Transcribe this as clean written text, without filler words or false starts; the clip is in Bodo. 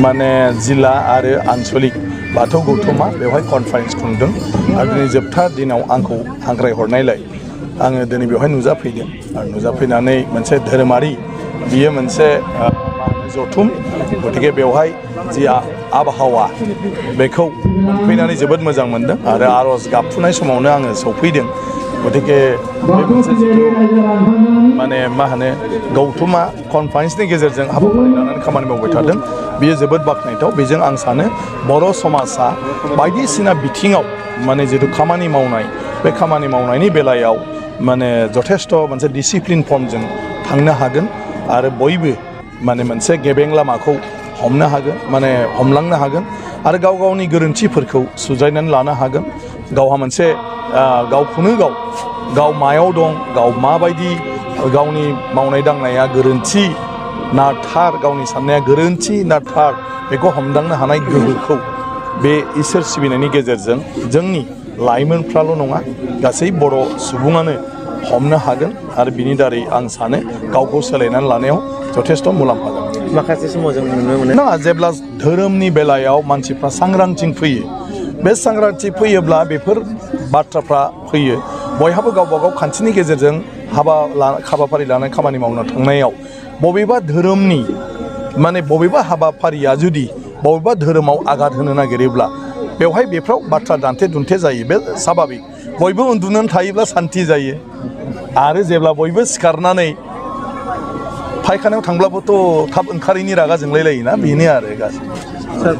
माने जिल्ला आरो आनसलिक बाथौ गौथुमा बेवहाय कनफारेन्स खुंदों आरो दिनै जोबथा दिनाव आंखौ हांख्रायहरनायलाय आङो दिनै बेवहाय नुजाफैदों आरो नुजाफैनानै मोनसे धोरोमारि बियो मोनसे जथुम गतिके बेवहाय जि आबहावा बेखौ मोनफैनानै जोबोद मोजां मोनदों आरो आरज गाबफुनाय समावनो आङो सौफैदों गतिके बे मोनसे जिथु माने मा होनो गौथुमा कनफारेन्सनि गेजेरजों हाबाफारि लानानै खामानि मावबाय थादों बियो जोबोद बाख्नायथाव बेजों आं सानो बर' समाजा बायदिसिना बिथिङाव माने जिथु खामानि मावनाय बे खामानि मावनायनि बेलायाव माने जथेस्थ मोनसे डिसिप्लिन फर्मजों थांनो हागोन आरो बयबो माने मोनसे गेबें लामाखौ हमनो हागोन माने हमलांनो हागोन आरो गाव गावनि गोरोन्थिफोरखौ सुद्रायनानै लानो हागोन गावहा मोनसे गावखौनो गाव मायाव दं गाव माबायदि गावनि मावनाय दांनाया गोरोन्थि ना थार गावनि साननाया गोरोन्थि ना थार बेखौ हमदांनो हानाय गोहोखौ बे इसोर सिबिनायनि गेजेरजों जोंनि लाइमोनफ्राल' नङा गासै बर' सुबुङानो हमनो हागोन आरो बिनि दारै आं सानो गावखौ सोलायनानै लानायाव जथेस्थ मुलाम्फा जागोन माखासे समाव जों नुनो मोनो ना जेब्ला धोरोमनि बेलायाव मानसिफ्रा सांग्रांथि फैयो बे सांग्रांथि फैयोब्ला बेफोर बाथ्राफ्रा फैयो बयहाबो गावबा गाव खान्थिनि गेजेरजों हाबाफारि लानाय खामानि मावनो थांनायाव बबेबा धोरोमनि माने बबेबा हाबाफारिया जुदि बबेबा धोरोमाव आघात होनो नागिरोब्ला बेवहाय बेफ्राव बाथ्रा दान्थे दुन्थे जायो बे स्वाभाबिक बयबो उन्दुनानै थायोब्ला सान्थि जायो आरो जेब्ला बयबो सिखारनानै फायखानायाव थांब्लाबोथ' थाब ओंखारैनि रागा जोंलाय लायोना बेनो आरो गासैबो